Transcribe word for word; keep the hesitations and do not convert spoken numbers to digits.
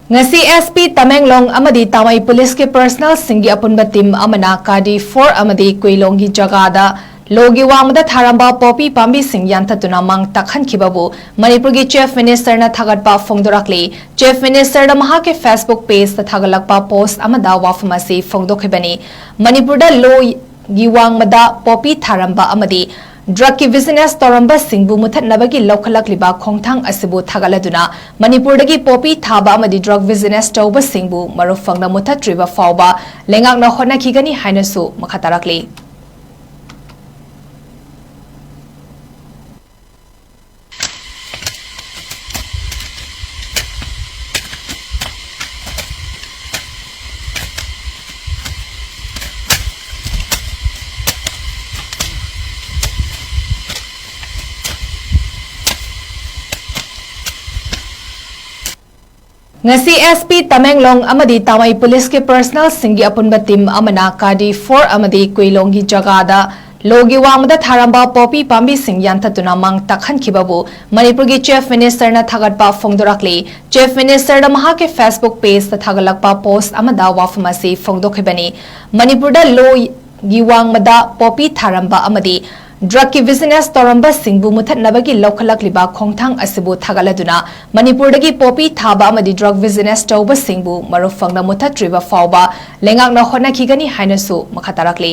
ꯉꯁꯤ S P Tamenglong ꯑꯃꯗꯤ ꯇꯥꯃꯩ ꯄꯨꯂꯤꯁꯀꯤ ꯄꯔꯁꯅꯦꯜꯁꯤꯡꯒꯤ ꯑꯄꯨꯟꯕ ꯇꯤꯝ ꯑꯃꯅ ꯀꯥꯗꯤ ꯐꯣꯔ ꯑꯃꯗꯤ ꯀꯨꯏꯂꯣꯡꯒꯤ ꯖꯒꯥꯗ ꯂꯣꯒꯤ ꯋꯥꯡꯃꯗ ꯊꯥꯔꯝꯕ ꯄꯣꯄꯤ ꯄꯥꯝꯕꯤꯁꯤꯡ ꯌꯥꯟꯊꯠꯇꯨꯅ ꯃꯥꯡ ꯇꯥꯛꯍꯟꯈꯤꯕꯕꯨ ꯃꯅꯤꯄꯨꯔꯒꯤ ꯆꯤꯐ ꯃꯤꯅꯤꯁꯇꯔꯅ ꯊꯥꯒꯠꯄ ꯐꯣꯡꯗꯣꯔꯛꯂꯤ꯫ ꯆꯤꯐ ꯃꯤꯅꯤꯁꯇꯔꯗ ꯃꯍꯥꯛꯀꯤ ꯐꯦꯁꯕꯨꯛ ꯄꯦꯖꯇ ꯊꯥꯒꯠꯂꯛꯄ ꯄꯣꯁ꯭ꯠ ꯑꯃꯗ ꯋꯥꯐꯝ ꯑꯁꯤ ꯐꯣꯡꯗꯣꯛꯈꯤꯕꯅꯤ꯫ ꯃꯅꯤꯄꯨꯔꯗ ꯂꯣꯒꯤ ꯋꯥꯡꯃꯗ ꯄꯣꯄꯤ ꯊꯥꯔꯝꯕ ꯑꯃꯗꯤ ꯗ꯭ꯔꯒꯀꯤ ꯕꯤꯖꯤꯅꯦꯁ ꯇꯧꯔꯝꯕꯁꯤꯡꯕꯨ ꯃꯨꯊꯠꯅꯕꯒꯤ ꯂꯧꯈꯠꯂꯛꯂꯤꯕ ꯈꯣꯡꯊꯥꯡ ꯑꯁꯤꯕꯨ ꯊꯥꯒꯠꯂꯗꯨꯅ ꯃꯅꯤꯄꯨꯔꯗꯒꯤ ꯄꯣꯄꯤ ꯊꯥꯕ ꯑꯃꯗꯤ ꯗ꯭ꯔꯒ ꯕꯤꯖꯤꯅꯦꯁ ꯇꯧꯕꯁꯤꯡꯕꯨ ꯃꯔꯨ ꯐꯪꯅ ꯃꯨꯊꯠꯇ꯭ꯔꯤꯕ ꯐꯥꯎꯕ ꯂꯩꯉꯥꯛꯅ ꯍꯣꯠꯅꯈꯤꯒꯅꯤ ꯍꯥꯏꯅꯁꯨ ꯃꯈꯥ ꯇꯥꯔꯛꯂꯤ꯫ ꯉꯁꯤ ꯑꯦꯁ ꯄꯤ ꯇꯃꯦꯡꯂꯣꯡ ꯑꯃꯗꯤ ꯇꯥꯃꯩ ꯄꯨꯂꯤꯁꯀꯤ ꯄꯔꯁꯅꯦꯜꯁꯤꯡꯒꯤ ꯑꯄꯨꯟꯕ ꯇꯤꯝ ꯑꯃꯅ ꯀꯥꯗꯤ ꯐꯣꯔ ꯑꯃꯗꯤ ꯀꯨꯏꯂꯣꯡꯒꯤ ꯖꯒꯥꯗ ꯂꯣꯒꯤ ꯋꯥꯡꯃꯗ ꯊꯥꯔꯝꯕ ꯄꯣꯄꯤ ꯄꯥꯝꯕꯤꯁꯤꯡ ꯌꯥꯟꯊꯠꯇꯨꯅ ꯃꯥꯡ ꯇꯥꯛꯍꯟꯈꯤꯕꯕꯨ ꯃꯅꯤꯄꯨꯔꯒꯤ ꯆꯤꯐ ꯃꯤꯅꯤꯁꯇꯔꯅ ꯊꯥꯒꯠꯄ ꯐꯣꯡꯗꯣꯔꯛꯂꯤ꯫ ꯆꯤꯐ ꯃꯤꯅꯤꯁꯇꯔꯗ ꯃꯍꯥꯛꯀꯤ ꯐꯦꯁꯕꯨꯛ ꯄꯦꯖꯇ ꯊꯥꯒꯠꯂꯛꯄ ꯄꯣꯁ꯭ꯠ ꯑꯃꯗ ꯋꯥꯐꯝ ꯑꯁꯤ ꯐꯣꯡꯗꯣꯛꯈꯤꯕꯅꯤ꯫ ꯃꯅꯤꯄꯨꯔꯗ ꯂꯣꯒꯤ ꯋꯥꯡꯃꯗ ꯄꯣꯄꯤ ꯊꯥꯔꯝꯕ ꯑꯃꯗꯤ ꯗ꯭ꯔꯒꯀꯤ ꯕꯤꯖꯤꯅꯦꯁ ꯇꯧꯔꯝꯕꯁꯤꯡꯕꯨ ꯃꯨꯊꯠꯅꯕꯒꯤ ꯂꯧꯈꯠꯂꯛꯂꯤꯕ ꯈꯣꯡꯊꯥꯡ ꯑꯁꯤꯕꯨ ꯊꯥꯒꯠꯂꯗꯨꯅ ꯃꯅꯤꯄꯨꯔꯗꯒꯤ ꯄꯣꯄꯤ ꯊꯥꯕ ꯑꯃꯗꯤ ꯗ꯭ꯔꯒ ꯕꯤꯖꯤꯅꯦꯁ ꯇꯧꯕꯁꯤꯡꯕꯨ ꯃꯔꯨ ꯐꯪꯅ ꯃꯨꯊꯠꯇ꯭ꯔꯤꯕ ꯐꯥꯎꯕ ꯂꯩꯉꯥꯛꯅ ꯍꯣꯠꯅꯈꯤꯒꯅꯤ ꯍꯥꯏꯅꯁꯨ ꯃꯈꯥ ꯇꯥꯔꯛꯂꯤ꯫